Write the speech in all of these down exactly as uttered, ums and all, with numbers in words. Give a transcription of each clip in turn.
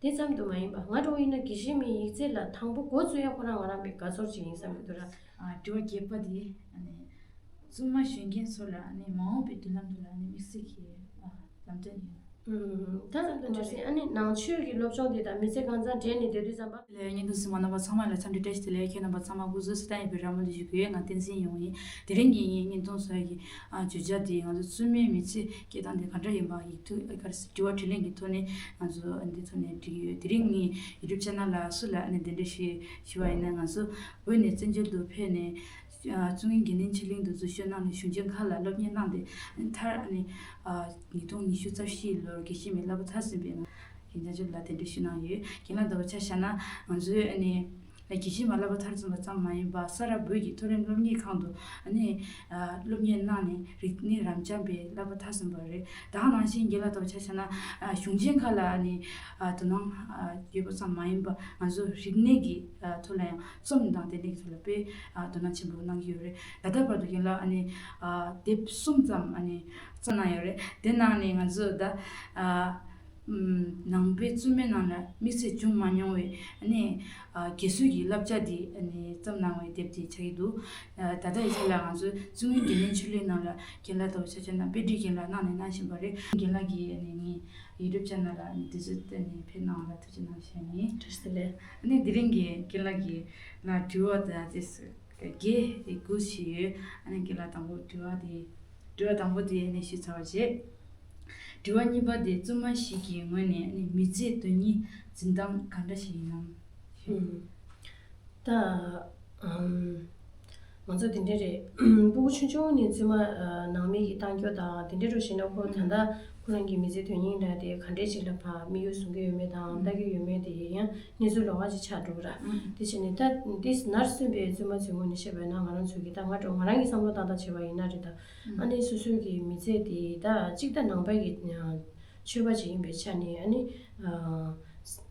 དེ་ཙམ་དུ་མ་ཡིན་པ། ང་འདྲ་བོ་ཡིན་ན་དགེ་བཤེས་མའི་ཡིག་ཚད་ལ་དང་པོ་འགོ་བཙུགས་ཡ་ཁོ་རང་ང་རང་པའི་དགའ་ཚོར་ཅིག་ཡིན་བསམ་གྱི་འདུག་ར། ཨ། དྲི་བ་བརྒྱད་པ་དེ། ཨ་ནི། བཙུན་མ་གཞོན་སྐྱེས་ཚོ་ལ་ཨ་ནི་མ་འོངས་པའི་མདུན་ལམ་དུ་ལ་ཨ་ནི་དམིགས་བསལ་གྱི། ཨ། ལམ་སྟོན་ཡིན། ཨུམ། ད་ལམ་སྟོན་འདྲ་ཟིན། ཨ་ནི་ནང་ཆོས་ཀྱི་སློབ་སྦྱོང་དེ་དང་མི་ཚེ་གང་ཚང་འབྲེལ་ནས་བསྡད་དུས་ཙམ་པ། ལས་བརྙན་ཐུང་གཟིགས་མཁན་རྣམ་པ་ཚང་མ་ལ་འཚམས་འདྲི་བཀྲ་ཤིས་བདེ་ལེགས། ཁྱེད་རྣམ་པ་ཚང་མ་སྐུ་གཟུགས་བདེ་ཐང་ཡོད་པའི་རེ་བ་མུ་མཐུད་ཞུ་གི་ཡོད། ང་བསྟན་འཛིན་ཡོང་ཡིན། དེ་རིང་གི་ངའི་བརྙན་ཐུང་བཟོ་ཡ་གི། ཨ། བརྗོད་བྱ་དེ་ང་ཚོ་བཙུན་མའི་མི་ཚེ་སྐྱེལ་སྟངས་དེ་ག་འདྲ་ཡིན་པ་ཡིག་ཐོག་ག་རེ་ཟེར། དྲི་བ་དྲིས་ལན་གྱི་ཐོག་ནས་ང་ཚོ་འདི་ཐོག་ནས་འགྲིག་ཡོད། དེ་རིང་ངའི་ཡུ་ཊུབ་ཆེ་ནལ་ལ་སུ་ལ་ཨ་ནི་གདན་འདྲེན་ཞུས་ཞུ་བ་ཡིན་ན། ང་ཚོ་བོད་ནས་བཙན་བྱོལ་དུ་ཕེབས་ནས། ཨ། བཙུན་དགོན་དགེ་ལྡན་ཆོས་གླིང་དུ་འཛུལ་ཞུགས་གནང་ནས་གཞུང་ཆེན་ཁག་ལ་སློབ་གཉེར་གནང་སྟེ། མཐར་ཨ་ནི། ཨ། ཉིས་སྟོང་ཉི་ཤུ་རྩ་བཞིའི་ལོར་དགེ་བཤེས་མའི་བསླབ་པ་མཐར་ཕྱིན་པའི་ངང་རྒན་ཆབ་མཆོག་ལ་གདན་འདྲེན་ཞུས་གནང་ཡོད། རྒན་ལགས་ལྟ་བུ་ཆ་བཞག་ན། ང་ཚོའི་ཨ་ནི་དགེ་བཤེས་མ་བསླབ་པ་མཐར་སོན་པ་ཙམ་མ་ཡིན་པར་ས་རཱ་བོད་ཀྱི་མཐོ་རིམ་སློབ་གཉེར་ཁང་དུ་ཨ་ནི། ཨ། སློབ་གཉེར་གནང་ནས་རིག་གནས་རབ་འབྱམས་པའི་བསླབ་པ་མཐར་སོན་པ་རེད། ད་ག་ནང་བཞིན་རྒན་ལགས་ལྟ་བུ་ཆ་བཞག་ན། ཨ། གཞུང་ཆེན་ཁག་ལ་ཨ་ནི། ཨ། དོ་སྣང་། ཨ། ཡོད་པ་ཙམ་མ་ཡིན་པར་ང་ཚོ་རིག་གནས་ཀྱི། ཨ། ཐོག་ལ་ཡང་རྩོམ་དང་དེ་འདྲའི་ཐོག་ལ་དཔེ། ཨ། དོ་སྣང་ཆེན་པོ་གནང་གི་ཡོད་རེད། ད་ལྟ་བར་དུ་རྒན་ལགས་ཨ་ནི། ཨ། དེབ་གསུམ་ཙམ་ཨ་ནི་བརྩམས་གནང་ཡོད་རེད། དེ་ནང་ནས་ང་ཚོ་ད། ཨ། ཨམ། ནང་པའི་བཙུན་མའི་ནང་ལ་དམིགས་བསལ་བྱུང་མ་མྱོང་བའི་ཨ་ནི། ཨ། དགེ་ཚུལ་གྱི་བསླབ་བྱ་འདི་ཨ་ནི་བརྩམས་གནང་བའི་དེབ་དེ་ཆགས་ཀྱི་འདུག། ཨ། ད་ལྟ་ཡི་ཆ་ལ་ང་ཚོ་བཙུན་དགོན་དགེ་ལྡན་ཆོས་གླིང་ནང་ལ་རྒན་ལགས་ལྟ་བུ་ཆ་བཞག་ན་དཔེ་ཁྲིད་རྒན་ལགས་གནང་ནས་གནང་བཞིན་པ་རེད། རྒན་ལགས་ཀྱིས་ཨ་ནི་ངའི་ཡུ་ཊུབ་ཆེ་ནལ་ལ་ཨ་ནི་དུས་ཚོད་བཏོན་ནས་ཕེབས་གནང་བ་ལ་ཐུགས་རྗེ་གནང་ཞུ་ཡིན། བཀྲ་ཤིས་བདེ་ལེགས། ཨ་ནི་དེ་རིང་གི་རྒན་ལགས་ཀྱིས་ང་དྲི་བ་དང་དེ་བརྒྱད་དེ་དགུ་ཞིག་ཡོད། ཨ་ནི་རྒན་ལགས་དང་པོ་དྲི་བ་དེ། དྲི་བ་དང་པོ་དེ་ནས་ཞུས་ཚར་བ་བྱས། དྲི་བ་གཉིས་པ་དེ། བཙུན་མ་ཞིག་གི་ངོས་ནས་ནི་མི་ཚེའི་དོན་སྙིང་འཛིན་སྟངས་ག་འདྲ་ཞིག་ཡིན་ནམ། ཨུམ། ད། ཨམ། ང་ཚོ་དེ་འདྲ་རེད། སྤུ་གུ་ཆུང་ཆུང་ནས་བཙུན་མ། ཨ། ནང་མི་གིས་བཏང་རྒྱུ་དང་དེ་འདྲ་རུ་བྱས་ན། ཁོ་ད་ལྟ་ཁོ་རང་གི་མི་ཚེའི་དོན་སྙིང་འདྲ་དེ་ག་འདྲས་ཅིག་ལ་ཕར་དམིགས་ཡུལ་བཟུང་གི་ཡོད་མེད་དང་ལྟ་གི་ཡོད་མེད་དེ་ཡང་གནས་ཚུལ་ལོགས་ཀ་ཅིག་ཆགས་འགྲོ་གི་ར། དེ་བྱས་ནས་ད་འདི་ནར་སོན་པའི་བཙུན་མ་ཚོའི་ངོས་ནས་བཤད་པ་ཡིན་ན། ང་རང་ཚོ་གི་ད་ང་འདྲ་ང་རང་གི་བསམ་བློ་བཏང་སྟངས་བྱས་པ་ཡིན་ན་རེད་ད། ཨ་ནི་སོ་སོའི་གི་མི་ཚེ་དེ་ད་གཅིག་ད་ནང་པའི་གི་ཆོས་པ་ཅིག་ཡིན་པའི་ཆ་ནས། ཨ་ནི། ཨ།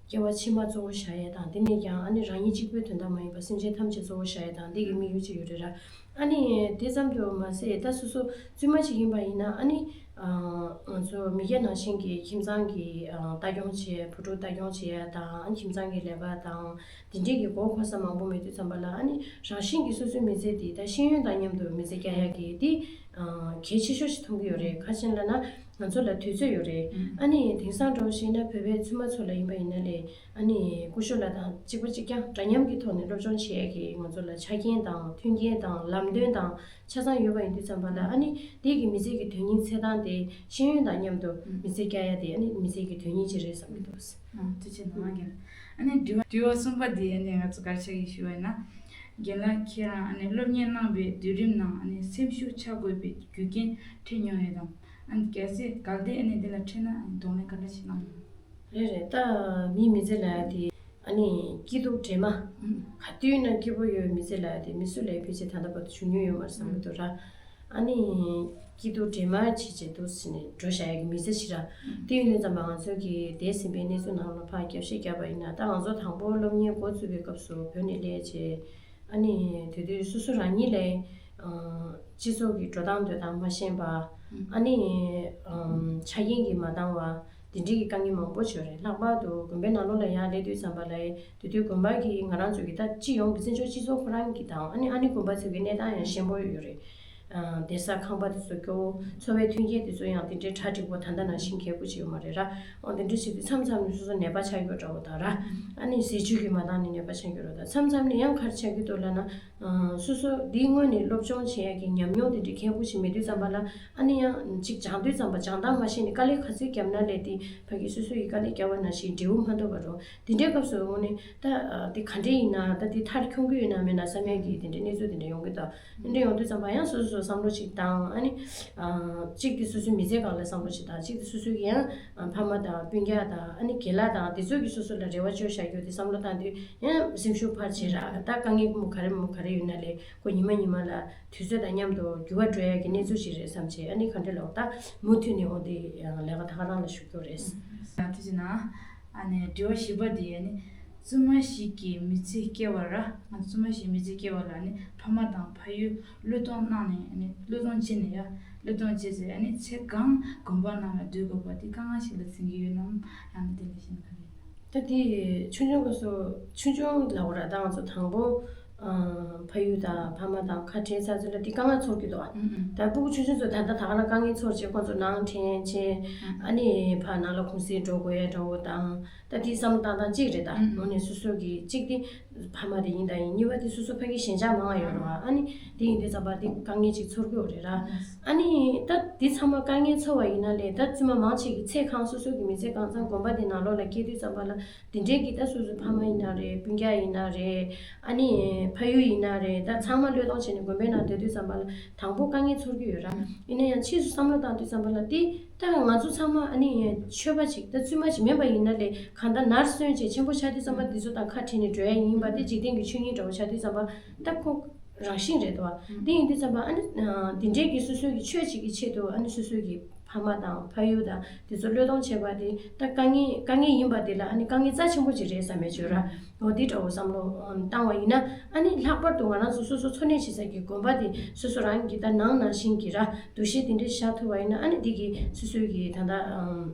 སྐྱེ་བ་ཕྱི་མ་གཙོ་བོ་བཞག་ཡས་དང་། དེ་ནས་ཀྱང་ཨ་ནི་རང་ཉིད་གཅིག་པུའི་དོན་དག་མ་ཡིན་པར་སེམས་ཅན་ཐམས་ཅད་གཙོ་བོ་བཞག་ཡས་དང་། འདི་གི་དམིགས་ཡུལ་ཅིག་ཡོད་རེད་ར། ཨ་ནི་དེ་ཙམ་དུ་མ་ཟད། ད་སོ་སོ་བཙུན་མ་ཅིག་ཡིན་པ་ཡིན་ན། ཨ་ནི། ཨ། ང་ཚོ་མི་སྐྱ་ནང་བཞིན་གྱི་ཁྱིམ་ཚང་གི། ཨ། ལྟ་སྐྱོང་བྱེད། བུ་ཕྲུག་ལྟ་སྐྱོང་བྱེད་ཡས་དང་། ཨ། ཁྱིམ་ཚང་གི་ལས་ཀ་དང་དེ་འདྲས་ཀྱི་མགོ་འཁོར་ས་མང་པོ་མེད་དུས་ཙམ་པ་ལ། ཨ་ནི་རང་བཞིན་གྱིས་སོ་སོའི་མི་ཚེ་འདི་ད་ཤེས་ཡོན་དང་མཉམ་དུ་མི་ཚེ་བསྐྱལ་ཡ་གི་འདི། ཨ། གལ་ཆེ་ཤོས་ཤིག་མཐོང་གི་ཡོད་རེད། ག་རེ་ཡིན་ལབ་ན། ང་ཚོ་ལ་དུས་ཚོད་ཡོད་རེད། ཨ་ནི་དེང་སང་འདྲ་བོ་ཞིག་ན་བོད་པའི་བཙུན་མ་ཚོ་ལ་ཡིན་པ་ཡིན་ན་ལས། ཨ་ནི་སྐུ་ཞབས་ལགས་དང་གཅིག་པ་གཅིག་རྐྱང་འདྲ་མཉམ་གྱི་ཐོག་ནས་སློབ་སྦྱོང་བྱེད་ཡས་ཀྱི་ང་ཚོ་ལ་ཆ་རྐྱེན་དང་མཐུན་རྐྱེན་དང་ལམ་སྟོན་དང་ཆ་ཚང་ཡོད་པ་ཡིན་དུས་ཙམ་པ་ལ། ཨ་ནི་དེ་གི་མི་ཚེ་གི་དོན་སྙིང་འཚོལ་སྟངས་དེ་ཤེས་ཡོན་དང་མཉམ་དུ་མི་ཚེ་བསྐྱལ་ཡ་དེ། ཨ་ནི་མི་ཚེ་གི་དོན་སྙིང་ཅིག་རེད་བསམ་གྱི་འདུག། ཨ། ཐུགས་རྗེ་གནང་རྒན། ཨ་ནི་དྲི་བ་དྲི་བ་གསུམ་པ་དེ། ཨ་ནི་ང་ཚོ་ག་རེ་ཆགས་ཀྱི་ཞུ་བ་ཡིན་ན། རྒན་ལགས་ཁྱེད་རང་ཨ་ནི་སློབ་གཉེར་གནང་བའི་དུས་རིམ་ནང་ཨ་ནི་སེམས་ཤུགས་ཆག་དགོས་པའི་རྒྱུ་རྐྱེན་འཕྲད་མྱོང་ཡོད་དམ། ཨ་ནི་གལ་སྲིད་གལ་ཏེ་ཨ་ནི་འདི་ལ་འཕྲད་ན་ཨ་ནི་གདོང་ལེན་ག་འདྲ་ཞིག་གནང་ཡོད། རེད་རེད། ད་མིའི་མི་ཚེ་ལ་དེ་ཨ་ནི་སྐྱིད་སྡུག་འདྲེས་མ། ཨུམ། ག་དུས་ན་སྐྱིད་པོ་ཡོད་མི་ཚེ་ལ་དེ་མི་སུ་ལ་ཕལ་ཆེར་ད་ལྟ་བར་དུ་བྱུང་མྱོང་ཡོད་མ་རེད་བསམ་གྱི་འདུག་ར། ཨ་ནི་སྐྱིད་སྡུག་འདྲེས་མ་བྱེད་བྱེད་འདུག་ཟེར་ནས་འགྲོ་བཞག་ཡ་གི་མི་ཚེ་ཞིག་ར། དེ་ཡིན་དུས་ཙམ་པ་ང་ཚོ་གི་འདས་ཟིན་པའི་གནས་ཚུལ་ནང་ལ་ཕར་རྒྱབ་བཤད་བརྒྱབ་པ་ཡིན་ན། ད་ང་ཚོ་དང་པོ་སློབ་གཉེར་འགོ་བཙུགས་པའི་སྐབས་སུ་བོད་ནས་སླེབས་བྱས། ཨ་ནི་དེ་དུས་སོ་སོ་རང་ཉིད་ལ། ཨ། སྤྱི་ཚོགས་ཀྱི་འགྲོ་སྟངས་སྡོད་སྟངས་མ་ཤེས་པ། ཨ་ནི། ཨམ། ཆ་རྐྱེན་གྱིས་མ་འདང་བ། དེ་འདྲའི་གི་དཀའ་ངལ་མང་པོ་ཡོད་རེད། ལྷག་པར་དུ་དགོན་པའི་ནང་ལོགས་ལ་ཡར་སླེབས་དུས་ཙམ་པ་ལ། དེ་དུས་དགོན་པ་གི་ང་རང་ཚོ་གི་ད་སྤྱི་ཡོངས་ཀྱི་བཙན་བྱོལ་སྤྱི་ཚོགས་ཁོ་རང་གི་དང་། ཨ་ནི་ཨ་ནི་དགོན་པ་ཚོ་གི་གནས་སྟངས་ཡང་ཞན་པོ་ཡོད་རེད། ཨ། བསྡད་ས་ཁང་པ་དེ་ཚོ་སྐྱོ་བོ། འཚོ་བའི་མཐུན་རྐྱེན་དེ་ཚོ་ཡང་དེ་འདྲའི་གྲ་འགྲིག་པོ་ད་ལྟ་ནང་བཞིན་གལ་པོ་ཅིག་ཡོད་མ་རེད་ར། འོ། དེ་འདྲ་ཞིག་དུས་མཚམས་མཚམས་ནས་སོ་སོ་ནད་པ་ཆགས་རྒྱུ་འདྲ་བོ་དང་ར། ཨ་ནི་ཟས་བཅུད་ཀྱིས་མ་འདང་ནས་ནད་པ་ཆགས་རྒྱུ་ར། ད་མཚམས་མཚམས་ནས་ཡང་ག་རེ་ཆགས་ཀྱི་འདུག་ལབ་ན། ཨ། སོ་སོ་འདིའི་སྔོན་ནས་སློབ་སྦྱོང་བྱེད་ཡ་གི་ཉམས་མྱོང་དེ་འདྲའི་མཁས་པོ་ཞིག་མེད་དུས་ཙམ་པ་ལ། ཨ་ནི་ཡང་ཅིག་སྦྱང་དུས་ཙམ་པ་སྦྱང་སྟངས་མ་ཤེས་ནས་དཀའ་ལས་ག་ཚོད་བརྒྱབ་ན་ལས་དེ་ཕ་གི་སོ་སོ་ཡིས་དཀའ་ལས་བརྒྱབ་པ་ནང་བཞིན་འབྲས་བུ་མ་ཐོབ་པ་རུ། དེ་འདྲའི་སྐབས་སུ་དངོས་གནས་ད། ཨ། དེ་ག་འདྲས་ཡིན་ན། ད་དེ་མཐར་འཁྱོངས་རྒྱུ་ཡོད་ན་མེད་ན་བསམ་ཡ་གི་དེ་འདྲའི་གནས་ཚུལ་དེ་འདྲ་ཡོང་གི་འདུག། དེ་འདྲ་ཡོང་དུས་ཙམ་པ་ཡང་སོ་སོ་སོ་བསམ་བློ་ཅིག་བཏང་། ཨ་ནི། ཨ། གཅིག་དེ་སོ་སོའི་མི་ཚེ་སྒང་ལ་བསམ་བློ་ཅིག་བཏང་། གཅིག་དེ་སོ་སོ་གི་ཡང་ཕ་མ་དང་སྤུན་ཀྱག་དང་། ཨ་ནི་རྒན་ལགས་དང་དེ་ཚོ་གིས་སོ་སོ་ལ་རེ་བ་བཅོལ་བཞག་རྒྱུ་དེ་བསམ་བློ་བཏང་དུས་ཡང་སེམས་ཤུགས་འཕར་བྱེད་ར། ད་དཀའ་ངལ་མོ་ག་རེ་མོ་ག་རེ་ཡོད་ན་ལས། ཁོ་ཉི་མ་ཉི་མ་ལ་དུས་ཚོད་དང་མཉམ་དུ་འགྱུར་བ་འགྲོ་ཡ་གི་གནས་ཚུལ་ཞིག་རེད་བསམ་བྱས། ཨ་ནི་ག་འདྲ་ལབ། ད་མུ་མཐུད་ནས་འོ་དེ་ཡང་ལས་ཀ་ད་ག་རང་ལ་ཞུགས་རྒྱུ་རེད། ཡང་ཐུགས་རྗེ་གནང་། ཨ་ནི་དྲི་བ་བཞི་པ་དེ། ཨ་ནི་བཙུན་མ་ཞིག་གི་མི་ཚེ་སྐྱེལ་བ་ར། ང་ཚོ་བཙུན་མ་ཞིག་མི་ཚེ་སྐྱེལ་བ་ལ་ཨ་ནི་ཕ་མ་དང་ཕ་ཡུལ་བློས་གཏོང་གནང་ནས། ཨ་ནི་བློས་གཏོང་བྱས་ནས་ཡ། བློས་གཏོང་བྱས་ཚེ་ཨ་ནི་ཚེ་གང་དགོན་པ་ནང་ལ་སྡོད་དགོས་པ་དེ་དཀའ་ངལ་ཞིག་ལ་འཛིན་གྱི་ཡོད་ནམ། ཡང་ན་དེ་ལས་གཞན་ག་རེ་ཡིན་ན། ད་དེ་ཆུང་ཆུང་སྐབས་སུ་ཆུང་ཆུང་ལབ་དགོས་ར། ད་ང་ཚོ་དང་པོ་ཨ་ཕ་ཡུལ་དང་ཕ་མ་དང་ཁ་བྲལ་ཚར་ཚུལ་ལ་དེ་དཀའ་ངལ་ཚོར་གྱི་འདུག་ཨ། ཨུ་ཨུ། ད་སྤུ་གུ་ཆུང་ཆུང་ཚོ་ད་ལྟ་ད་ག་ན་དཀའ་ངལ་ཚོར་བྱས་ཁོང་ཚོ་ནང་དྲན་བྱས། ཨུ། ཨ་ནི་ཕར་ནང་ལ་གུང་སེང་འགྲོ་དགོས་ཡ་འདྲ་བོ་དང་། ད་དེ་བསམ་བློ་བཏང་སྟངས་གཅིག་རེད་ད། ཨུ་ཨུ། དངོས་གནས་སོ་སོ་གི་གཅིག་དེ་ཕ་མ་དེ་ཡིན་དང་ཡིན། གཉིས་པ་དེ་སོ་སོ་ཕ་གི་ཞེན་ཆགས་མང་ང་ཡོད་རེད་བ། ཨ་ནི་དེ་ཡིན་དུས་ཙམ་པ་དེ་དཀའ་ངལ་ཅིག་ཚོར་གྱི་ཡོད་རེད་ར། ཨ་ནི་ད་དེ་ཚང་མ་དཀའ་ངལ་ཚོར་བ་ཡིན་ན་ལས། ད་བཙུན་མ་མང་ཆེ་གི་ཚེ་གང་སོ་སོ་གི་མི་ཚེ་གང་ཚང་དགོན་པ་དེ་ནང་ལོགས་ལ་སྐྱེལ་དུས་ཙམ་པ་ལ་དེ་འདྲའི་གི་ད་སོ་སོའི་ཕ་མ་ཡིན་ན་རེད། སྤུན་ཀྱག་ཡིན་ན་རེད། ཨ་ནི་ཕ་ཡུལ་ཡིན་ན་རེད། ད་ཚང་མ་བློས་གཏོང་བྱས་ནས་དགོན་པའི་ནང་སྡོད་དུས་ཙམ་པ་ལ་དང་པོ་དཀའ་ངལ་ཚོར་གྱི་ཡོད་ར། ཡིན་ན་ཡང་ཕྱིས་སུ་བསམ་བློ་བཏང་དུས་ཙམ་པ་ལ་དེ་ད་ང་ཚོ་ཚང་མ་ཨ་ནི་ཆོས་པ་ཅིག་ད་བཙུན་མ་ཅིག་མིན་པ་ཡིན་ན་ལས། གང་ལྟར་ནར་སོན་བྱས་ཆེན་པོ་ཆགས་དུས་ཙམ་པ་དེ་ཚོ་དང་ཁ་བྲལ་ནས་འགྲོ་ཡ་ཡིན་པ་དེ་འཇིག་རྟེན་གྱི་ཆོས་ཉིད་འདྲ་བོ་ཆགས་དུས་ཙམ་པ་ད་ཁོ་རང་བཞིན་རེད་དོ། དེ་ཡིན་དུས་ཙམ་པ་ཨ་ནི་དེ་འདྲའི་གི་སོ་སོའི་གི་ཆོས་ཅིག་གི་ཆེད་དུ་ཨ་ནི་སོ་སོའི་གི་ཕ་མ་དང་ཕ་ཡུལ་དང་དེ་ཚོ་བློས་གཏོང་བྱས་པ་དེ་ད་དཀའ་ངལ་དཀའ་ངལ་ཡིན་པ་དེ་ལ་ཨ་ནི་དཀའ་ངལ་རྩ་ཆེན་པོ་ཅིག་རེད་བསམ་མེད་བརྗོད་ར། འོ་དེ་འདྲ་བོ་བསམ་བློ་བཏང་བ་ཡིན་ན། ཨ་ནི་ལྷག་པར་དུ་ང་རང་ཚོ་སོ་སོ་འཚོ་གནས་བྱེད་ས་གི་དགོན་པ་དེ་སོ་སོ་རང་གི་ད་ནང་ནང་བཞིན་གྱི་ར་འདུ་ཤེས་དེ་འདྲ་བཞག་ཐུབ་པ་ཡིན་ན། ཨ་ནི་དེ་གི་སོ་སོའི་གི་ད་ལྟ་ཨམ།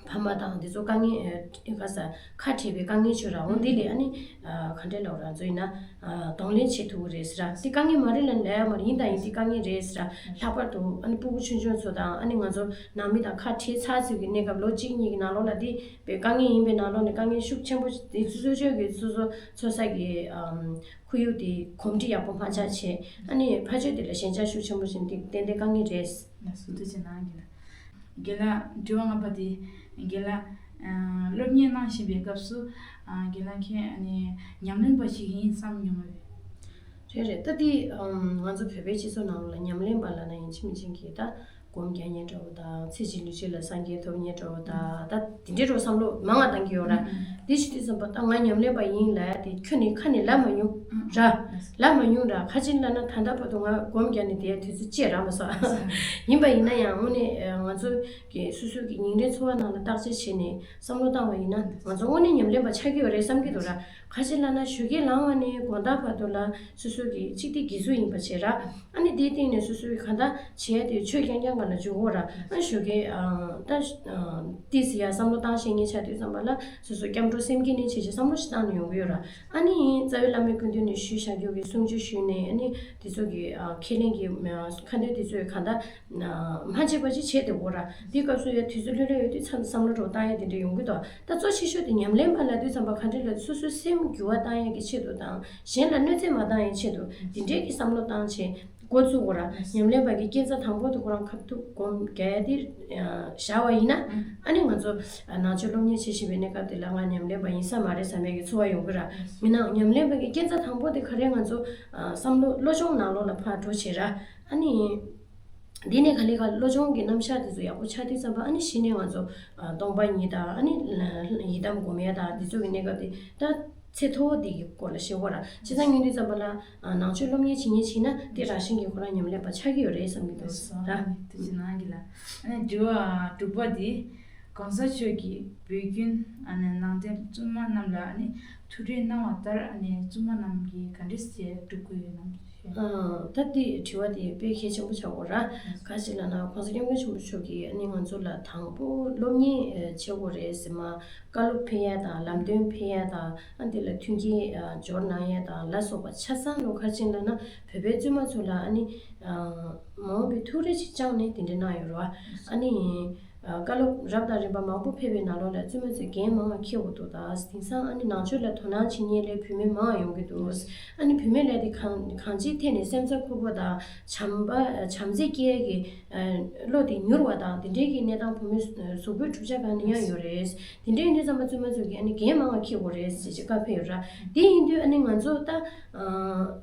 ཕ་མ་དང་དེ་ཚོ་དཀའ་ངལ་ཨེ་ག་ས་ཁ་བྲལ་བའི་དཀའ་ངལ་ཆོད་ར། འོ་འདི་ལས་ཨ་ནི་ཨ་ག་འདྲས་ལབ་ར། ཚོ་ཡིན་ན་ཨ་གདོང་ལེན་བྱེད་ཐུབ་ཀྱི་རེད་ཟེར་ར། དེ་དཀའ་ངལ་མ་རེད་ལབ་ལབ་ཡ་མ་རེད། ཡིན་དང་ཡིན། དེ་དཀའ་ངལ་རེད་ཟེར་ར། ལྷག་པར་དུ་ཨ་ནི་སྤུ་གུ་ཆུང་ཆུང་ཚོ་དང་ཨ་ནི་ང་ཚོ་ནང་མི་དང་ཁ་བྲལ་ཚར་ཚུལ་གྱི་གནས་སྐབས་ལོ་གཅིག་གཉིས་ཀྱི་ནང་ལོགས་ལ་དེ་བའི་དཀའ་ངལ་ཡིན་པའི་ནང་ལོགས་ནས་དཀའ་ངལ་ཤུགས་ཆེན་པོ་དེ་ཚོ་ཚོ་ཆོས་ཀྱི་སོ་སོ་འཚོ་ས་གི་ཨམ་ཁོར་ཡུག་དེ་གོམས་འདྲིས་ཡག་པོ་མ་ཆགས་བྱས། ཨ་ནི་ཕ་ཆོས་དེ་ལ་ཞེན་ཆགས་ཤུགས་ཆེན་པོ་ཞིག་འདི་ཏན་ཏན་དཀའ་ངལ་རེད། ལགས་སོ། ཐུགས་རྗེ་གནང་། རྒན་ལགས། རྒན་ལགས་དྲི་བ་ལྔ་པ་དེ། རྒན་ལགས་ཨ་སློབ་གཉེར་གནང་བཞིན་པའི་སྐབས་སུ་ཨ་རྒན་ལགས་ཁྱེད་ཨ་ནི་ཉམས་ལེན་པ་ཞིག་ཡིན་བསམ་མྱོང་བས། རེད་རེད། ད་དེ་ཨམ་ང་ཚོ་བོད་པའི་སྤྱི་ཚོགས་ནང་ལ་ཉམས་ལེན་པ་ལབ་ན་ཡིན་གཅིག་མིན་གཅིག་གི་ད་སྒོམ་རྒྱག་མཁན་འདྲ་བོ་དང་། ཚེ་གཅིག་ལུས་གཅིག་ལ་སངས་རྒྱས་ཐོབ་མཁན་འདྲ་བོ་དང་། ད་དེ་འདྲའི་འདྲ་བོ་བསམ་བློ་མང་ང་བཏང་གི་ཡོད་ར། དེ་བྱེད་དུས་ཙམ་པ་ད་ང་ཉམས་ལེན་པ་ཡིན་ལབ་ཡ་དེ་ཁྱོན་ནས་ཁ་ནས་ལབ་མ་མྱོང་ར། ལབ་མ་མྱོང་ར། ག་ཅི་ལབ་ན་ད་ལྟ་བར་དུ་ང་སྒོམ་རྒྱག་ནས་བསྡད་ཡ་དུས་ཚོད་སྤྱད་རག་མ་སོང་། ཡིན་པ་ཡིན་ན་ཡང་དངོས་གནས་ང་ཚོ་གི་སོ་སོ་གི་ཉིན་རེའི་འཚོ་བ་ནང་ལ་བརྟག་དཔྱད་བྱས་ནས་བསམ་བློ་བཏང་བ་ཡིན་ན་ང་ཚོ་དངོས་གནས་ཉམས་ལེན་པ་ཆགས་ཀྱི་ཡོད་རེད་བསམ་གྱི་འདུག་ར། ག་ཅི་ལབ་ན་ཞོགས་ཀས་ལངས་པ་ནས་དགོང་དག་བར་དུ་ལ་སོ་སོ་གི་གཅིག་དེ་དགེ་ཚུལ་ཡིན་པ་བྱས་ར། ཨ་ནི་དེའི་སྟེང་ནས་སོ་སོའི་གང་ལྟར་བྱས་ཏེ་ཆོས་རྐྱང་རྐྱང་སྒང་ལ་འཇུག་དགོས་ར། ཨ་ཞོགས་ཀས་ཨ་ད་ཨ་ཏི་སི་ཡ་བསམ་བློ་བཏང་ཤེས་མཁན་ཆགས་དུས་ཙམ་པ་ལ་སོ་སོ་སྐྱབས་འགྲོ་སེམས་བསྐྱེད་ནས་བྱས་བྱས་བསམ་བློ་ཞིག་བཏང་ནས་ཡོང་གི་ཡོད་ར། ཨ་ནི་རྩ་བའི་བླ་མའི་སྐུ་མདུན་ནས་ཞུས་བཞག་རྒྱུ་གི་གསུང་ཆོས་ཞུས་ནས། ཨ་ནི་དེ་ཚོ་གི་ཨ་ཁས་ལེན་གྱི་ཨ་ཁ་འདོན་དེ་ཚོའི་གང་ལྟར་མ་བརྗེད་པ་ཅིག་བྱས་ཏེ་འོ་ར། དེའི་སྐབས་སུ་ཡ་དུས་ཚོད་ལྷོད་ལྷོད་ཡོད་དུས་ཙམ་བསམ་བློ་འདྲ་བོ་བཏང་ཡ་དེ་འདྲ་ཡོང་གི་འདུག་ད་གཙོ་ཆེ་ཤོས་དེ་ཉམས་ལེན་པ་ལབ་དུས་ཙམ་པ་ག་འདྲ་ལབ་སོ་སོའི་སེམས་འགྱུར་བ་བཏང་ཡ་གི་ཆེད་དུ་དང་། གཞན་ལ་གནོད་འཚེ་མ་བཏང་ཡའི་ཆེད་དུ་དེ་འདྲའི་གི་བསམ་བློ་བཏང་བྱས་འགོ་བཙུགས་དགོས་ར། ཉམས་ལེན་པ་གི་སྐས་འཛེག་དང་པོ་དེ་ཁོ་རང་ཁ་ཐུག་སྒོམ་རྒྱག་ཡ་དེ་བཞག་པ་ཡིན་ན། ཨ་ནི་ང་ཚོ་ནང་ཆོས་སློབ་གཉེར་བྱེད་བཞིན་པའི་གནས་སྐབས་དེ་ལ་ང་ཉམས་ལེན་པ་ཡིན་ས་མ་རེད་བསམ་ཡ་གི་ཚོར་བ་ཡོང་གི་ར། ཡིན་ནའང་ཉམས་ལེན་པ་གི་སྐས་འཛེག་དང་པོ་དེ་ག་རེ་ང་ཚོ་བསམ་བློ་བློ་སྦྱོང་ནང་ལོགས་ལ་ཕར་འགྲོ་བྱས་ར། ཨ་ནི། འདི་ནས་ག་ལེ་ག་བློ་སྦྱོང་གི་རྣམ་གཞག་དེ་ཚོ་ཡག་པོ་ཆགས་དུས་ཙམ་པ། ཨ་ནི་གཞི་ནས་ང་ཚོ་ཨ་སྟོང་པ་ཉིད་དང་། ཨ་ནི་ཡི་དམ་སྒོམ་ཡ་དང་། དེ་ཚོ་གི་གནས་སྐབས་དེ་ད་ཚད་མཐོ་བོ་དེ་གི་སྐོར་ལ་བཤད་དགོས་ར། བྱས་ཙང་ཉིན་དུས་ཙམ་པ་ལ་ཨ་ནང་ཆོས་སློབ་གཉེར་བྱེད་མཁན་བྱས་ན་དེ་རང་བཞིན་གྱིས་ཁོ་རང་ཉམས་ལེན་པ་ཆགས་ཀྱི་ཡོད་རེད་བསམ་གྱི་འདུག་ར། ཐུགས་རྗེ་གནང་། རྒན་ལགས། ཨ་ནི་དྲི་བ་དྲུག་པ་དེ། གོང་ས་མཆོག་གིས་བོད་ཁྱིམ་ཨ་ནི་ནང་བསྟན་བཙུན་མ་རྣམས་ལ་ཨ་ནི་ཐུགས་ཁྲལ་གནང་བ་ལྟར་ཨ་ནི་བཙུན་མ་རྣམས་ཀྱིས་ག་འདྲ་སེ་སྒྲུབ་དགོས་ཡོད་ན། ཨ། ད་འདི་དྲི་བ་དེ་དཔེ་གལ་ཆེན་པོ་ཆགས་ཡོད་ར། ག་ཅི་ལབ་ན་༸གོང་ས་༸སྐྱབས་མགོན་ཆེན་པོ་མཆོག་གིས་ཨ་ནི་ང་ཚོ་ལ་དང་པོ་སློབ་གཉེར་བྱེད་དགོས་རེད་ཟེར་མ། བཀའ་སློབ་ཕེབས་ཡ་དང་། ལམ་སྟོན་ཕེབས་ཡ་དང་། ཨ་འདི་ལ་མཐུན་རྐྱེན་སྦྱོར་གནང་ཡ་དང་ལ་སོགས་པ་ཆ་ཚང་ལོ་ག་ཅི་ལབ་ན་བོད་པའི་བཙུན་མ་ཚོ་ལ་ཨ་ནི་མ་འོངས་པའི་ཐུགས་རེ་ཅིག་བཅངས་ནས་དེ་འདྲ་གནང་ཡོད་ར། ཨ་ནི། བཀའ་སློབ་རབ་དང་རིམ་པ་མང་པོ་ཕེབས་པའི་ནང་ལོགས་ལ་བཙུན་མ་ཚོས་འགན་མང་བ་འཁྱེར་དགོས་འདུག་ད་དེང་སང་ཨ་ནི་ནང་ཆོས་ལ་དོ་སྣང་བྱེད་མཁན་ལས་བུད་མེད་མང་བ་ཡོང་གི་འདུག་ཨ་ནི་བུད་མེད་ལ་དེ་གང་གང་ཅིའི་ཐད་ནས་སེམས་རྩ་འཁོལ་པོ་དང་བྱམས་པ་བྱམས་བརྩེ་སྐྱེ་ཡས་ཀྱི་བློ་དེ་མྱུར་བ་དང་། དེ་འདྲའི་གི་གནས་སྟངས་བུད་མེད་གཟུགས་པོའི་གྲུབ་ཆ་སྒང་ནས་ཡང་ཡོད་རེད། དེ་འདྲའི་ཡིན་དུས་ཙམ་པ་བཙུན་མ་ཚོས་ཀྱིས་ཨ་ནི་འགན་མང་བ་འཁྱེར་དགོས་རེད་ཟེར་ཅིག་བཀའ་ཕེབས་ཡོད་ར། དེ་ཡིན་དུས་ཨ་ནི་ང་ཚོ་ད།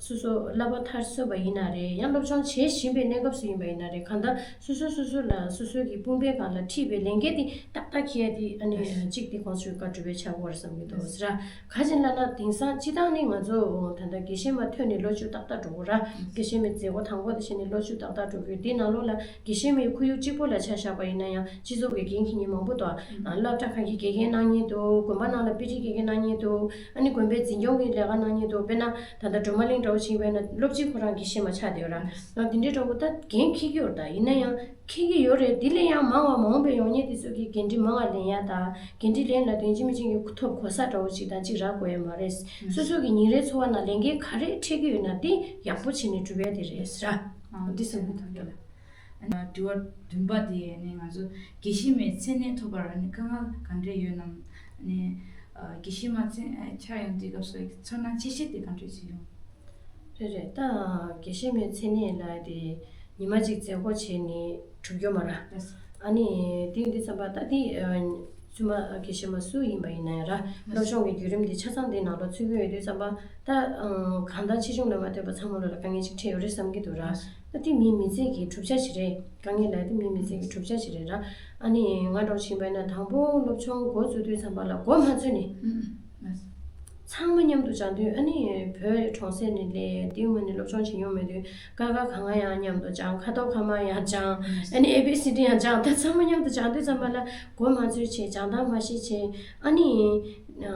སོ་སོ་བསླབ་པ་མཐར་སོན་པ་ཡིན་ན་རེད། ཡང་སློབ་སྦྱོང་བྱེད་བཞིན་པའི་གནས་སྐབས་སུ་ཡིན་པ་ཡིན་ན་རེད། གང་ལྟར་སོ་སོ་སོ་སོ་ལ་སོ་སོའི་གི་དཔུང་པའི་སྒང་ལ་འཁྲིད་པའི་ལས་འགན་དེ་ཏག་ཏག་འཁྱེར་ཡ་དེ་ཨ་ནི་གཅིག་དེ་༸གོང་ས་མཆོག་བཀའ་སྒྲུབ་པའི་ཆ་བོར་བསམ་གྱི་འདུག་ཟེར་ར། ག་ཅི་ལབ་ན་དེང་སང་སྤྱི་བཏང་ནི་ང་ཚོ་ད་ལྟ་དགེ་བཤེས་མ་ཐོན་ནས་ལོ་བཅུ་ཏག་ཏག་འགྲོ་གི་ར། དགེ་བཤེས་མའི་མཛད་སྒོ་དང་པོ་དེ་བྱས་ནས་ལོ་བཅུ་ཏག་ཏག་འགྲོ་གི་ཡོད། དེའི་ནང་ལོགས་ལ་དགེ་བཤེས་མའི་ཁོར་ཡུག་གཅིག་པོ་ལ་ཆ་བཞག་པ་ཡིན་ན་ཡང་སྤྱི་ཚོགས་ཀྱི་འགན་འཁྱེར་མཁན་མང་པོ་འདུག་ཨ། སློབ་གྲྭ་ཁག་གི་དགེ་རྒན་གནང་མཁན་འདུག་དགོན་པ་ནང་ལ་དཔེ་ཁྲིད་དགེ་རྒན་གནང་མཁན་འདུག་ཨ་ནི་དགོན་པའི་འཛིན་སྐྱོང་གི་ལས་ཀ་གནང་མཁན་འདུག་དཔེར་ན་ད་ལྟ་སྒྲོལ་མ་གླིང་འདྲ་བོ་ཞིག་ཡིན་པ་ཡིན་ན་སློབ་སྤྱི་ཁོ་རང་དགེ་བཤེས་མ་ཆགས་བསྡད་ཡོད་ར། ཨ་དེ་འདྲའི་འདྲ་བོ་ད་འགན་འཁྱེར་གྱི་ཡོད་རེད། ད་ཡིན་ན་ཡང་འཁྱེར་གྱི་ཡོད་རེད། དེ་ལས་ཡང་མང་བ་མང་ བའི་ཡོང་མཁན་དེ་ཚོ་གིས་འགན་འཁྲི་མང་བ་ལེན་ཡ་དང་། འགན་འཁྲི་ལེན་ལ་དོན་གཅིག་མིན་གཅིག་གི་ཐོབ་གོ་ས་འདྲ་བོ་ཅིག་དང་གཅིག་རག་དགོས་ཡ་མ་རེད། སོ་སོ་གི་ཉིན་རེའི་འཚོ་བ་ནང་ལས་འགན་ག་རེ་འཕྲད་ཀྱི་ཡོད་ན་དེ་ཡག་པོ་བྱས་ནས་སྒྲུབ་ཡ་དེ་རེད་ཟེར། འདི་བསམ་གྱི་འདུག་ཨ་ནི་དྲི་བ་བདུན་པ་དེ་ནི་ང་ཚོ་དགེ་བཤེས་མའི་མཚན་གནས་ཐོབ་པར་ནི་དཀའ་ངལ་ག་འདྲས་ཡོད་ནམ། ནི་ཨ་དགེ་བཤེས་མ་མཚན་ཆགས་ཡོང་དུས་སྐབས་སུ་ཚོར་སྣང་ཆེ་ཤོས་དེ་ག་འདྲས་ཅིག་ཡོང་། རེད་རེད། ད་དགེ་བཤེས་མའི་མཚན་གནས་ལ་དེ་ཉི་མ་གཅིག་མཛད་སྒོ་བྱས་ནས་གྲུབ་རྒྱུ་མ་རེད། ལགས་སོ། ཨ་ནི་དེ་ཡིན་དུས་ཙམ་པ་ད་དེ་ཨ་བཙུན་མ་དགེ་བཤེས་མ་སུ་ཡིན་པ་ཡིན་ན་ཡང་ར། ལགས་སོ། སློབ་སྦྱོང་གི་བརྒྱུད་རིམ་དེ་ཆ་ཚང་དེ་ནང་ལ་ཚུད་ཀྱི་ཡོད་དུས་ཙམ་པ་ད་ཨ་གང་ལྟར་ཆེ་ཆུང་ལ་མ་ལྟོས་པ་ཚང་མ་ལོ་ལ་དཀའ་ངལ་ཅིག་འཕྲད་ཡོད་རེད་བསམ་གྱི་འདུག་ར། ལགས་སོ། ད་དེ་མིའི་མི་ཚེ་གི་གྲུབ་ཆ་ཞིག་རེད། དཀའ་ངལ་ལབ་ཡ་དེ་མིའི་མི་ཚེ་གི་གྲུབ་ཆ་ཞིག་རེད་ར། ཨ་ནི་ང་འདྲ་བོ་ཞིག་ཡིན་པ་ཡིན་ན་དང་པོ་སློབ་སྦྱོང་འགོ་བཙུགས་དུས་ཙམ་པ་ལ་མགོ་མ་ཚོས་ནས། ཨུམ་ཨུམ། ཚང་མ་མཉམ་དུ་སྦྱང་དུས། ཨ་ནི་བོད་གྲོང་གསེབ་ནས་སླེབས་དེའི་སྔོན་ནས་སློབ་སྦྱོང་བྱེད་མྱོང་མེད་དུས། ཀ་ཁ་ག་ང་ཡང་མཉམ་དུ་སྦྱང་། ཁ་ཐོག་ཁ་མ་ཡང་སྦྱང་། ཨ་ནི་ཨེ་བི་སི་ཌི་ཡང་སྦྱང་། ད་ཚང་མ་མཉམ་དུ་སྦྱང་དུས་ཙམ་པ་ལ་མགོ་མ་ཚོས་བྱས། སྦྱང་སྟངས་མ་ཤེས་བྱས། ཨ་ནི་ཨ་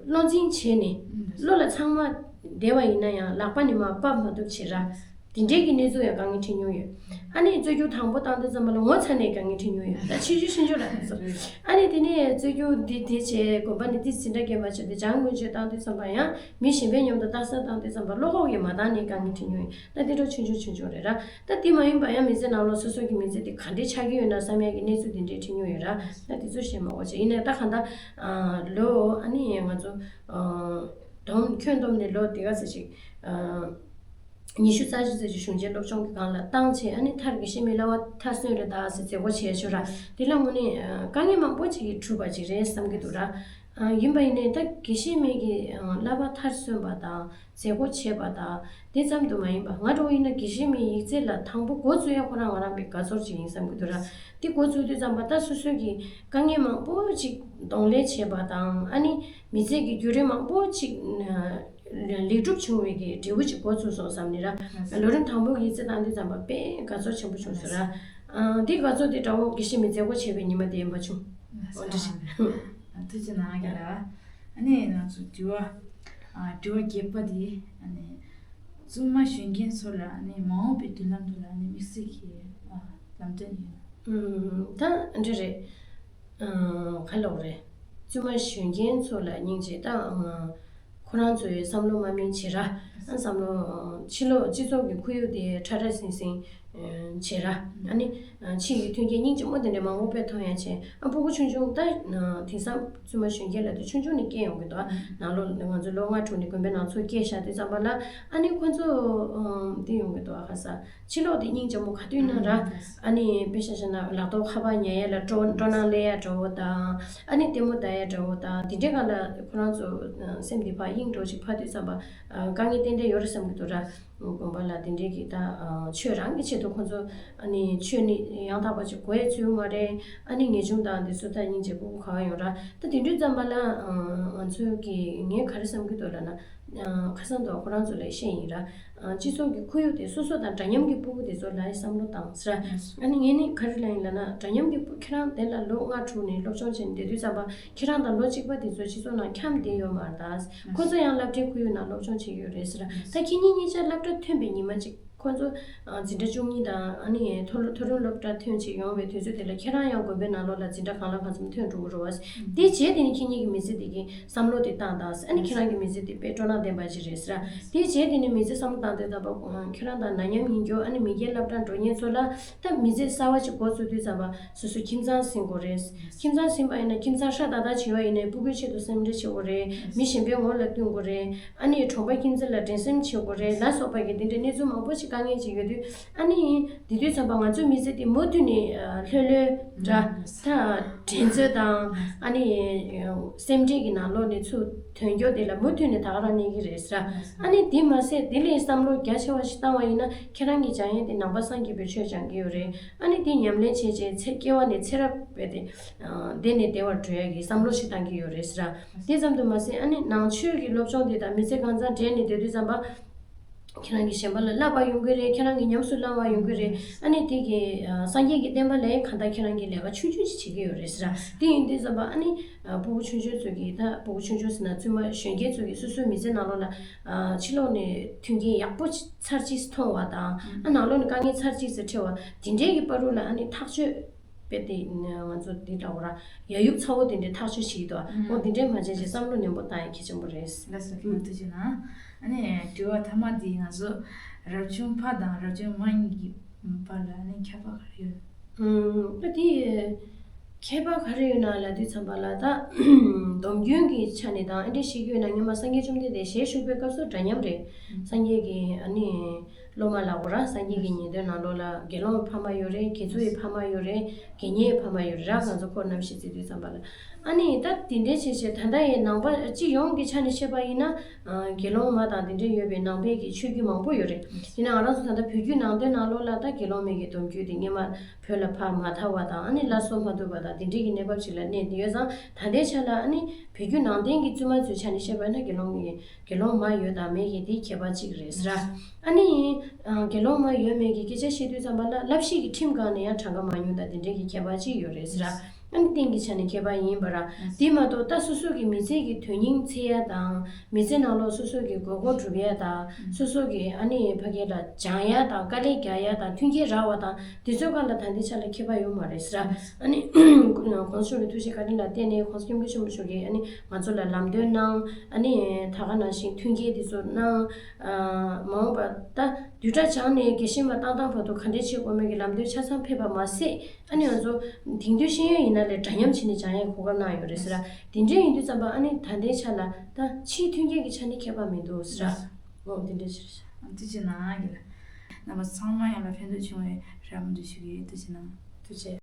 བློ་འཛིན་བྱས་ནས་བློ་ལ་ཚང་མ་བདེ་བ་ཡིན་ན་ཡང་ལག་པ་ནས་མར་ཕབ་མ་ཐུབ་བྱས་ར། དེ་འདྲའི་གི་གནས་ཚུལ་ཡང་དཀའ་ངལ་འཕྲད་མྱོང་ཡོད། ཨ་ནི་རྩོད་རྒྱུགས་དང་པོ་བཏང་དུས་ཙམ་པ་ལ་ངོ་ཚ་ནས་དཀའ་ངལ་འཕྲད་མྱོང་ཡོད། ད་ཆུང་ཆུང་ཆུང་ཆུང་རང་རེད་སོ། ཨ་ནི་དེ་ནས་རྩོད་རྒྱུགས་འདི་དེ་བྱས། དགོན་པ་ནས་དེ་འཛིན་གྲྭ་བརྒྱད་པ་བྱས་ཏེ་སྦྱང་སྔོན་བྱོན་བཏང་དུས་ཙམ་པ་ཡང་མི་གཞན་པའི་མཉམ་དུ་ལྟ་ས་བཏང་དུས་ཙམ་པ་བློ་ཁོག་གིས་མ་འདང་ནས་དཀའ་ངལ་འཕྲད་མྱོང་ཡོད། ད་དེ་འདྲ་ཆུང་ཆུང་ཆུང་ཆུང་རེད་ར། ད་དེ་མ་ཡིན་པ་ཡང་མི་ཚེ་ནང་ལོགས་སོ་སོ་གི་མི་ཚེ་དེ་ག་འདྲས་ཆགས་ཀྱི་ཡོད་ན་བསམ་ཡག་གི་གནས་ཚུལ་དེ་འདྲས་འཕྲད་མྱོང་ཡོད་ར། ད་དེ་ཚོ་བཤད་མ་དགོས་བྱས། ཡིན་ནའི་ད་གང་ལྟར་ཨ་ལོ་ཨ་ནི་ང་ཚོ་ཨ་བསྡོམས་ཁྱོན་བསྡོམས་ནས་ལོ་དེ་ག་ཚོད་ཅིག་ཨ། ཉི་ཤུ་རྩ་གཅིག་ཙམ་ཞིག་གཞུང་ཆེན་སློབ་སྦྱོང་གི་སྒང་ལ་བཏང་བྱས། ཨ་ནི་མཐར་དགེ་བཤེས་མའི་བསླབ་པ་མཐར་སོན་རེད་ད་ཟེར་མཛད་སྒོ་བྱས་ཆོག་ར། དེ་ལ་དངོས་གནས་ཨ་དཀའ་ངལ་མང་པོ་ཅིག་གིས་གྲུབ་པ་ཅིག་རེད་བསམ་གྱི་འདུག་ར། ཨ་ཡིན་པ་ཡིན་ནའི་ད་དགེ་བཤེས་མའི་གི་ཨ་བསླབ་པ་མཐར་སོན་པ་དང་མཛད་སྒོ་བྱས་པ་དང་དེ་ཙམ་དུ་མ་ཡིན་པ། ང་འདྲ་བོ་ཡིན་ན་དགེ་བཤེས་མའི་ཡིག་ཚད་ལ་དང་པོ་འགོ་བཙུགས་ཡ་ཁོ་རང་ང་རང་གི་དགའ་ཚོར་ཅིག་ཡིན་བསམ་གྱི་འདུག་ར། དེ་འགོ་བཙུགས་དུས་ཙམ་པ་ད་སོ་སོ་གི་དཀའ་ངལ་མང་པོ་ཅིག་གདོང་ལེན་བྱས་པ་དང་། ཨ་ནི་མི་ཚེ་གི་བརྒྱུད་རིམ་མང་པོ་ཅིག་ཨ་ལེགས་གྲུབ་བྱུང་བའི་གི་འབྲས་བུ་ཅིག་འགོ་ཚུགས་སོང་བསམ་ནས་ར། ལོ་རིམ་དང་པོ་ཡིག་ཚད་བཏང་དུས་ཙམ་པ་དཔེ་དགའ་ཚོར་ཆེན་པོ་བྱུང་སོང་ར། ཨ་འདི་དགའ་ཚོར་དེ་འདྲ་བོ་དགེ་བཤེས་མའི་མཛད་སྒོ་བྱས་པའི་ཉི་མ་དེ་ཡིན་པ་བྱུང་། འོ་འདྲ་ཞིག་ཐུགས་རྗེ་གནང་། རྒན་ལགས། ཨ་ནི་ང་ཚོ་དྲི་བ་ཨ་དྲི་བ་བརྒྱད་པ་དེ། ཨ་ནི་བཙུན་མ་གཞོན་སྐྱེས་ཚོ་ལ་ཨ་ནི་མ་འོངས་པའི་མདུན་ལམ་དུ་ལ་ཨ་ནི་དམིགས་བསལ་གྱི་ཨ་ལམ་སྟོན་ཡོད་ན། ཨུམ། ད་འདི་རེད། ཨ་ག་ལབ་རེད། བཙུན་མ་གཞོན་སྐྱེས་ཚོ་ལ་སྙིང་རྗེ་ད་ཨ་ཁོ་རང་ཚོའི་བསམ་བློ་དམའ་འབེབས་བྱེད་ར། བསམ་བློ་ཕྱི་ལོགས་སྤྱི་ཚོགས་ཀྱི་ཁོར་ཡུག་དེ་ཁྲ་ཁྲ་ཟིང་ཟིང་བྱེད་ར། ཨ་ནི་ཕྱི་ཡི་མཐུན་རྐྱེན་སྙིང་རྗེ་མོ་དེ་འདྲ་མང་པོ་དཔེ་མཐོང་ཡ་བྱས། ཨ་སྤུ་གུ་ཆུང་ཆུང་ད་དེང་སང་བཙུན་མ་གཞོན་སྐྱེས་ལ་དེ་ཆུང་ཆུང་ནས་སྐྱེས་ཡོང་གི་འདུག་ནང་ལོགས་ང་ཚོ་ལོ་ལྔ་དྲུག་ནས་དགོན་པའི་ནང་ཚུར་སྐྱེས་བཞག་དུས་ཙམ་པ་ལ་ཨ་ནི་ཁོ་ཚོ་འདི་ཡོང་གི་འདུག་ཁ་ས། ཕྱི་ལོགས་དེ་སྙིང་རྗེ་མོ་ག་དུས་ན་ར། ཨ་ནི་དཔེ་ཆ་བཞག་ན་ལག་ཐོག་ཁ་པར་ཉར་ཡ་ལ་སྤྲོ་སྤྲོ་སྣང་སླེབས་ཡ་འདྲ་བོ་དང་། ཨ་ནི་ལྟད་མོ་ལྟ་ཡ་འདྲ་བོ་དང་། དེ་འདྲའི་སྒང་ལ་ཁོ་རང་ཚོ་སེམས་བདེ་བག་གཡེང་འདྲ་བོ་ཞིག་འཕར་དུས་ཙམ་པ་དཀའ་ངལ་ཏན་ཏན་ཡོད་རེད་བསམ་གྱི་འདུག་ར། དགོན་པ་ལ་དེ་འདྲའི་གི་ད་ཆོས་རང་གི་ཆེད་དུ་ཁོ་ཚོ་ཨ་ནི་ཆོས་ནི་ཡང་དག་པ་ཅིག་གོ་ཡ་ཚུལ་མ་རེད། ཨ་ནི་ངེས་འབྱུང་དང་དེ་ཚོ་ད་སྙིང་རྗེ་སྤུ་གུ་ག་བ་ཡོང་ར། ད་དེ་འདྲའི་ཙམ་པ་ལ་ང་ཚོ་གི་ངས་ག་རེ་བསམ་གྱི་འདུག་ལབ་ན། ཁ་སང་དུ་ཁོ་རང་ཚོ་ལ་བཤད་ཡིན་ར། སྤྱི་ཚོགས་ཀྱི་ཁོར་ཡུག་དེ་སོ་སོ་དང་འདྲ་མཉམ་གྱི་སྤུ་གུ་དེ་ཚོ་ལ་བསམ་བློ་བཏང་ཟེར། ཨ་ནི་ངས་ནི་ག་རེ་ལབ་ཡིན་ལབ་ན། འདྲ་མཉམ་གྱི་སྤུ་ཁྱེད་རང་དེ་ལ་ལོ་ལྔ་དྲུག་ནས་སློབ་སྦྱོང་བྱས་ནས་བསྡད་དུས་ཙམ་པ་ཁྱེད་རང་དང་ལོ་གཅིག་པ་དེ་ཚོ་སྤྱི་ཚོགས་ནང་འཁྱམས་བསྡད་ཡོད་མ་རེད་ད། ཁོ་ཚོ་ཡང་སློབ་གྲྭའི་ཁོར་ཡུག་ནང་སློབ་སྦྱོང་བྱེད་ཀྱི་ཡོད་རེད་ཟེར། ད་ཁྱེད་གཉིས་གཉིས་ཆ་སློབ་གྲྭ་ཐོན་པའི་ཉི་མ་གཅིག་ཁོ་ཚོ་འཛིན་གྲྭ་བཅུ་གཉིས་དང་ཨ་ནི་མཐོ་མཐོ་རིམ་སློབ་གྲྭ་ཐོན་བྱས་ཡོང་བའི་དུས་ཚོད་དེ་ལ་ཁྱེད་རང་ཡང་དགོན་པའི་ནང་ལོགས་ལ་འཛིན་གྲྭ་གང་ལ་གང་འཚམ་ཐོན་འགྲོ་གི་རེད་བ། དེའི་རྗེས་དེ་ནི་ཁྱེད་གཉིས་ཀྱི་མི་ཚེ་དེ་གི་བསམ་བློ་དེ་བཏང་དང་། ཨ་ནི་ཁྱེད་རང་གི་མི་ཚེ་དེ་དཔེ་སྤྲོ་སྣང་ལྡན་པ་ཞིག་རེད་ཟེར། དེའི་རྗེས་དེ་ནི་མི་ཚེ་བསམ་བློ་བཏང་དུས་ཙམ་པ་ཁྱེད་རང་དང་འདྲ་མཉམ་ཡིན་རྒྱུ། ཨ་ནི་མི་སྒེར་སློབ་གྲྭ་འགྲོ་མཁན་ཚོ་ལ་ད་མི་ཚེ་གསར་བ་ཞིག་འགོ་བཙུགས་དུས་ཙམ་པ་སོ་སོ་ཁྱིམ་ཚང་ཟིན་དགོས་རེད། ཁྱིམ་ཚང་ཟིན་པ་ཡིན་ན་ཁྱིམ་ཚང་ཧྲ་ཏག་ཏག་བྱེད་པ་ཡིན་ནའི་སྤུ་གུའི་ཆེད་དུ་སེམས་ཁྲལ་བྱེད་དགོས་རེད། མི་གཞན་པའི་ངོ་ལ་བསྟུན་དགོས་རེད། ཨ་ནི་གྲོང་པ་ཁྱིམ་མཚེས་ལ་འགྲན་སེམས་བྱེད་དགོས་རེད་ལ་སོགས་པ་གི་དེ་འདྲའི་གནས་ཚུལ་མང་པོ་ཞིག་དཀའ་ངལ་ཅིག་ཡོད་དུས། ཨ་ནི་དེ་དུས་ཙམ་པ་ང་ཚོའི་མི་ཚེ་དེ་མུ་མཐུད་ནས་ལྷོད་ལྷོད་འདྲ། ད་འགྲན་རྩོད་དང་ཨ་ནི་སེམས་ཁྲལ་གྱི་ནང་ལོགས་ནས་ཚུར་ཐོན་རྒྱུ་དེ་ལ་མུ་མཐུད་ནས་ད་ག་རང་གནས་ཀྱི་རེད་ཟེར། ཨ་ནི་དེ་མ་ཟད་དེ་ལས་བསམ་བློ་རྒྱ་ཆེ་བ་ཞིག་བཏང་བ་ཡིན་ན་ཁྱེད་རང་གི་སྦྱང་ཡས་དེ་ནང་པ་སངས་རྒྱས་པའི་ཆོས་སྦྱང་གི་ཡོད་རེད། ཨ་ནི་དེ་ཉམས་ལེན་བྱས་བྱས་ཚེ་སྐྱེ་བ་ནས་ཚེ་རབས་བས་ཏེ་བདེ་ནས་བདེ་བར་འགྲོ་ཡ་གི་བསམ་བློ་ཞིག་བཏང་གི་ཡོད་རེད་ཟེར། དེ་ཙམ་དུ་མ་ཟད་ཨ་ནི་ནང་ཆོས་ཀྱི་སློབ་སྦྱོང་དེ་དང་མི་ཚེ་གང་ཚང་འབྲེལ་ནས་བསྡད་དུས་ཙམ་པ། ཁྱེད་རང་གིས་གཞན་པ་ལ་བསླབ་པ་ཡོང་གི་རེད། ཁྱེད་རང་གིས་ཉམས་སུ་བླང་བ་ཡོང་གི་རེད། ཨ་ནི་དེ་གི་སངས་རྒྱས་ཀྱི་བསྟན་པ་ལ་གང་ལྟར་ཁྱེད་རང་གིས་ལས་ཀ་ཆུང་ཆུང་ཞིག་བྱེད་ཀྱི་ཡོད་རེད་ཟེར། དེ་ཡིན་དུས་ཙམ་པ་ཨ་ནི་སྤུ་གུ་ཆུང་ཆུང་ཚོ་གིས། ད་སྤུ་གུ་ཆུང་ཆུང་ཟེར་ན་བཙུན་མ་གཞོན་སྐྱེས་ཚོ་གིས་སོ་སོའི་མི་ཚེ་ནང་ལོགས་ལ་ཕྱི་ལོགས་ནས་མཐུན་རྐྱེན་ཡག་པོ་ཚར་གཅིག་མཐོང་བ་དང་། ཨ་ནང་ལོགས་ནས་དཀའ་ངལ་ཚར་གཅིག་ཙམ་འཕྲད་པ་དེ་འདྲའི་གི་བར་དུ་ལ་ཨ་ནི་ཐག་གཅོད་ དཔེ་དེ་ང་ཚོ་འདི་འདྲ་བོ་ར་ཡ་ཡུག་ཚ་བོ་དེ་འདྲའི་ཐག་གཅོད་བྱེད་ཀྱི་འདུག་འོ་དེ་འདྲའི་མ་བྱས་ཅིག་བསམ་བློ་ནན་པོ་བཏང་ཡ་གལ་ཆེན་པོ་རེད། ལགས་སོ། ཐུགས་རྗེ་གནང་། ཨ་ནི་དྲི་བ་མཐའ་མ་འདི་ང་ཚོ་རབ་བྱུང་ཕ་དང་རབ་བྱུང་མ་གཉིས་ཀྱི་བར་ལ་ཨ་ནི་ཁྱད་པར་ག་རེ་ཡོད། ཨུམ། ད་དེ་ཁྱད་པར་ག་རེ་ཡོད་ན་ལབ་དུས་ཙམ་པ་ལ་ད་སྡོམ་རྒྱུན་གྱི་ཆ་ནས་དང་ཨེ་འདྲ་ཞིག་ཡོད་ན་སྔོན་མ་སངས་རྒྱས་བཅོམ་ལྡན་འདས་ཞལ་བཞུགས་པའི་སྐབས་སུ་འདྲ་མཉམ་རེད། སངས་རྒྱས་ཀྱི་ཨ་ནི་སློབ་མ་ལ་འོ་ར་སངས་རྒྱས་ཀྱི་ཉན་ཐོས་ནང་ལོགས་ལ་དགེ་སློང་ཕ་མ་ཡོད་རེད། དགེ་ཚུལ་གྱི་ཕ་མ་ཡོད་རེད། དགེ་བསྙེན་ཕ་མ་ཡོད་རེད་ར། ང་ཚོ་འཁོར་རྣམ་བཞི་བརྩི་དུས་ཙམ་པ་ལ་ཨ་ནི་ད་དེ་འདྲའི་བྱས་བྱས་ད་ལྟ་ཡི་ནང་པ་སྤྱི་ཡོངས་ཀྱི་ཆ་ནས་བཤད་པ་ཡིན་ན་དགེ་སློང་མ་དང་དེ་འདྲ་ཡོད་པའི་ནང་པའི་གི་ཆོས་བརྒྱུད་མང་པོ་ཡོད་རེད། ཡིན་ན་ང་རང་ཚོ་ད་ལྟ་བོད་བརྒྱུད་ནང་བསྟན་ནང་ལོགས་ལ་ད་དགེ་སློང་མའི་གི་སྡོམ་རྒྱུན་དེ་སྔོན་མ་བོད་ལ་ཕར་མ་དར་བ་དང་ཨ་ནི་སླར་གསོ་མ་ཐུབ་པ་དང་དེ་འདྲའི་གི་གནས་བབ་ཅིག་ལ་གནས་ཡོད་ཙང་ད་ལྟའི་ཆ་ལ་ཨ་ནི་བོད་བརྒྱུད་ནང་བསྟན་གྱི་བཙུན་མ་ཚོའི་ཆ་ནས་བཤད་པ་ཡིན་ན་དགེ་སློང་གི་དགེ་སློང་མ་ཡོད་དང་མེད་ཀྱི་དེ་ཁྱད་པར་གཅིག་རེད་ཟེར། ཨ་ནི། དགེ་སློང་མ་ཡོད་མེད་ཀྱི་སྐད་ཆ་བཤད་དུས་ཙམ་པ་ལ་བསླབ་གཞི་གི་ཁྲིམས་སྒང་ནས་ཡང་གྲངས་ཀ་མ་ཉུང་དང་དེ་འདྲའི་གི་ཁྱད་པར་གཅིག་ཡོད་རེད་ཟེར། ཨ་ནི་རྟེན་གྱི་ཆ་ནས་ཁྱད་པར་ཡིན་པ་ར། དེ་མ་གཏོགས་ད་སོ་སོ་གི་མི་ཚེ་གི་དོན་སྙིང་འཚོལ་ཡ་དང་མི་ཚེ་ནང་ལོགས་སོ་སོ་གི་དགོས་མཁོ་སྒྲུབ་ཡ་དང་སོ་སོ་གི་ཨ་ནི་ཕ་གི་ལ་སྦྱང་ཡ་དང་དཀའ་ལས་རྒྱག་ཡ་དང་མཐུན་རྐྱེན་རག་པ་དང་དེ་ཚོའི་སྒང་ལ་ད་ལྟའི་ཆ་ལ་ཁྱད་པར་ཡོད་མ་རེད་ཟེར། ཨ་ནི་གོང་ས་མཆོག་གི་ཐུགས་རྗེ་བཀའ་དྲིན་ལ་བརྟེན་ནས་གོང་ས་སྐྱབས་མགོན་ཆེན་པོ་མཆོག་གིས་ཨ་ནི། ང་ཚོ་ལ་ལམ་སྟོན་གནང་། ཨ་ནི་ད་ག་ནང་བཞིན་མཐུན་རྐྱེན་འདི་ཚོ་གནང་། ཨ་མ་འོངས་པ་ད་བསྡུས་གྲྭ་སྦྱངས་ནས་དགེ་བཤེས་མ་བཏང་བཏང་བར་དུ་ག་འདྲས་བྱེད་དགོས་མེད་ཀྱི་ལམ་སྟོན་ཆ་ཚང་ཕེབས་པ་མ་ཟད་ཨ་ནི་ང་ཚོ་དེང་དུས་ཤེས་ཡོན་ཡིན་ན་ལས་འདྲ་མཉམ་བྱས་ནས་སྦྱང་ཡའི་གོ་སྐབས་གནང་ཡོད་རེད་ཟེར། དེ་འདྲས་ཡིན་དུས་ཙམ་པ་ཨ་ནི་ད་ལྟའི་ཆ་ལ་ད་ཕྱིའི་མཐུན་རྐྱེན་གྱི་ཆ་ནས་ཁྱད་པར་མི་འདུག་ཟེར། འོ་དེ་འདྲས་ཟེར། ཐུགས་རྗེ་གནང་། རྣམ་པ་ཚང་མ་ཡོངས་ལ་ཕན་ཐོགས་བྱུང་བའི་རེ་བ་མང་དུ་ཞུ་གི་ཡོད། ཐུགས་རྗེ་གནང་། ཐུགས་རྗེ།